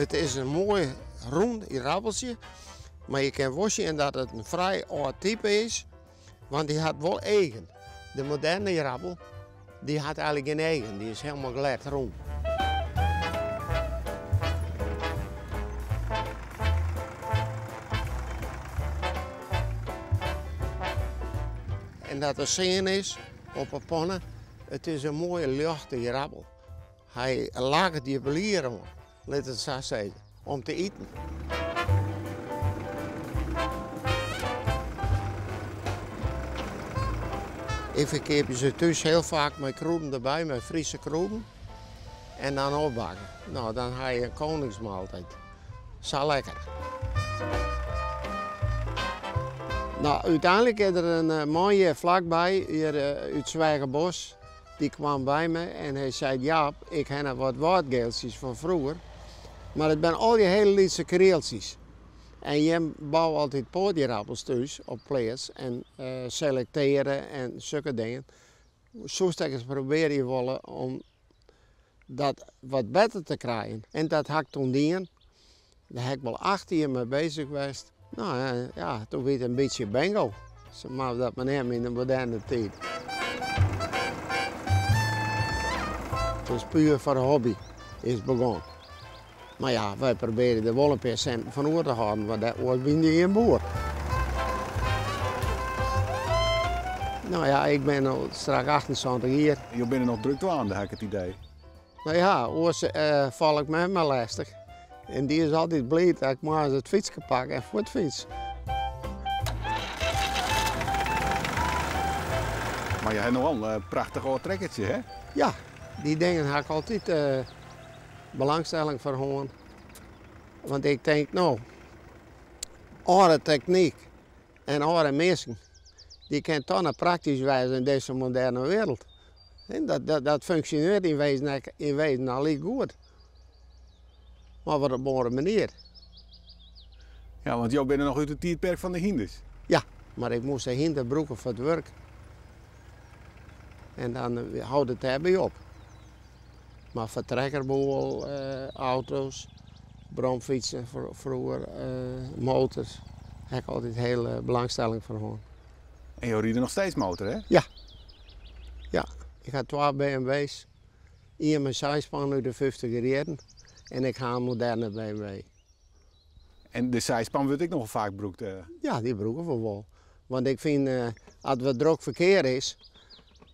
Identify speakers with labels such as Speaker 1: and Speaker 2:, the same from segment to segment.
Speaker 1: It is in moai rûn ierappeltsje, mar je kinne wol sjen dat it in frij âld type is, want dy hat wol eagen. De moderne ierappel dy hat eigenlik gjin eagen, dy is hielendal glêd rûn. En dat der sean is op 'e panne, it is in moaie ljochte ierappel. Hy laket je blier oan, lit it sa sizze, om te iten. Ik ferkeapje se thús hiel faak mei krûden derby, mei Fryske krûden. En dan opbakke. No, dan ha je in koningsmaaltijd. Sa lekker. No, úteinlik is der in man hjir flakby, hjir út Sweagerbosk. Dy kwam by my en hy sei, Jaap, ik ha noch wat wâldgeeltsjes fan froeger, mar it binne allegear hiele lytse krieltsjes. En jim bouwe altyd poatierappels thús op pleats en selekteare en sokke dingen. Soest ek ris probearje wolle om dat wat better te krijen? En dat ha ik toen dien. Dêr ha ik wol 8 jier mei bezich west. No ja, toen wie it in bytsje bingo, sa moatte we dat mar neame yn de moderne tiid. It is puer foar de hobby is it begûn. Mar ja, wy probearje der wol in pear sinten fan oer te hâlden, want oars binne je gjin boer. No ja, ik bin no strak 78 jier.
Speaker 2: Jo binne noch drok dwaande, ha ik it idee.
Speaker 1: No ja, oars fal ik mem mar lêstich. En dy is altyd bliid dat ik moarns it fytske pak en fuortfyts.
Speaker 2: Mar je ha noch wol in prachtich âld trekkertsje, hè?
Speaker 1: Ja, dy dingen ha ik altyd belangstelling foar hân. Want ik tink, no, âlde technyk en âlde minsken, dy kinne toch noch praktysk wêze yn dizze moderne wereld. Dat, dat funksjonearret yn wezen ek yn wezen al like goed. Mar wat op in oare manier.
Speaker 2: Ja, want jo binne noch út it tiidperk fan de hynders.
Speaker 1: Ja, mar ik moast de hynder brûke foar it wurk. En dan hâldt it dêrby op. Mar foar trekkerboel, auto's, bromfytsen froeger, motors, ha ik altyd hiele belangstelling foar hân.
Speaker 2: En jo ride noch steeds motor, hè?
Speaker 1: Ja. Ja, ik ha twa BMW's. Ien mei seisspan út de fyftiger jierren en ik ha in moderne BMW.
Speaker 2: En de seisspan wurdt ek nochal faak brûkt?
Speaker 1: Ja, dy brûke we wol. Want ik fyn, as der drok ferkear is,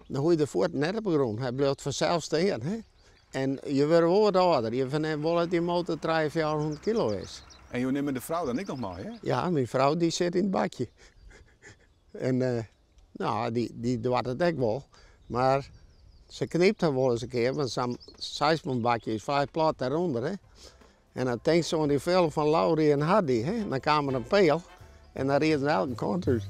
Speaker 1: dan hoege je de fuotten net op de grûn. Hy bliuwt fansels stean. Hè? En je wurde wol wat âlder. Je fernimme wol dat dy motor trije, fjouwerhûndert kilo is.
Speaker 2: En jo nimme de frou dan ek noch mei, hè?
Speaker 1: Ja, myn frou dy sit yn it bakje. En no, dy doart it ek wol. Mar se knypt har wol ris in kear, want sa'n seispanbakje is frij plat dêrûnder. Hè? En dan tinkt se oan dy film fan Laurel en Hardy. Hè? Dan kaam der in peal en dan rieden se elke kant út.